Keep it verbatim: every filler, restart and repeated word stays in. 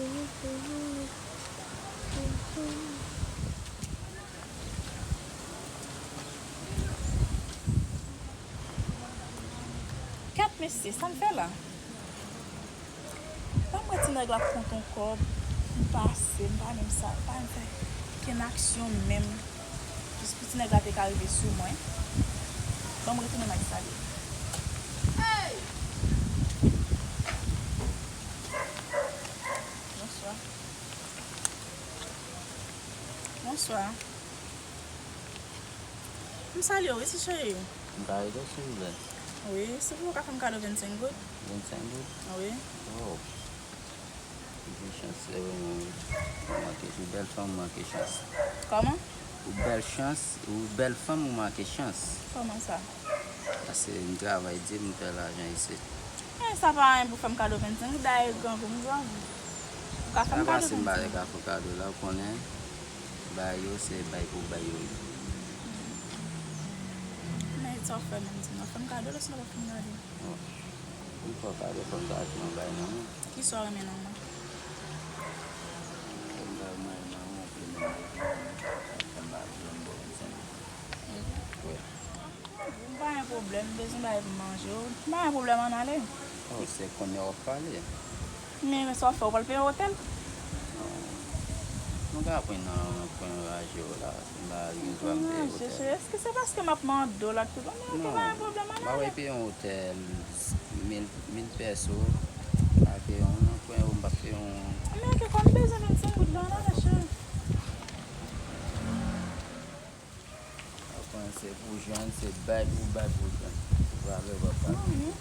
Gad mesye, sa m fè la? Ban m wè ti nèg la pran ton kòb, m pase, m pa menm sa, pa menm fè kenn aksyon menm. Jis pou ti nèg la te ka rive sou mwen. Ban m retounen m al salye. Bonswa. Bonswa. M salye w, wi, ti cheri. M ka ede w, silvouplè? Wi, silvouplè, ou ka fè m kado vennsenk goud? Vennsenk goud? Wi. Oh. Ou gen chans, se vrèman, wi. Ou manke, ou bèl fanm, ou manke chans. Kòman? Ou bèl chans, ou bèl fanm, ou manke chans. Kòman sa? Paske m travay di, m fè lajan isit. Men sa pa anyen pou fè m kado vennsenk, dayè grangou, m grangou. Ou ka fè m kado vennsenk. Apa si m pa te ka fè w kado la, ou konnen, bay yo, se bay pou bay yo ye. Men sa w fè menm, di m, w ap fè m kado la, sinon w p ap fè m kado? Bon. Pou m fè w kado, fò m ta achte yon bagay nan men w. Kisa w renmen nan men m? Fò m ta manje nan men w, pou mwen, fò m pa bezwen ba w vennsenk. Wi. M pa gen pwoblèm, m bezwen bagay pou m manje. M pa gen pwoblèm, ann ale. Oh, se kounye a w ap pale. Men, men sa w fè, ou pral peye otèl? Nou ka pran nan kwen raje w la, m pa gen dwa m peye otèl. Raje, cheri, èske se paske m ap mande w la ki fè? Non, ok, pa gen pwoblèm, ann ale. M pa pral peye yon otèl, mil, mil pèso, m pa peye yon nan kwen yo, m pa peye yon. Men ok, kòm m bezwen vennsenk goud la, ann ale, cheri. Ou konnen se pou jwenn, se bay pou bay pou jwenn. Se valè w ap pale. Mhm.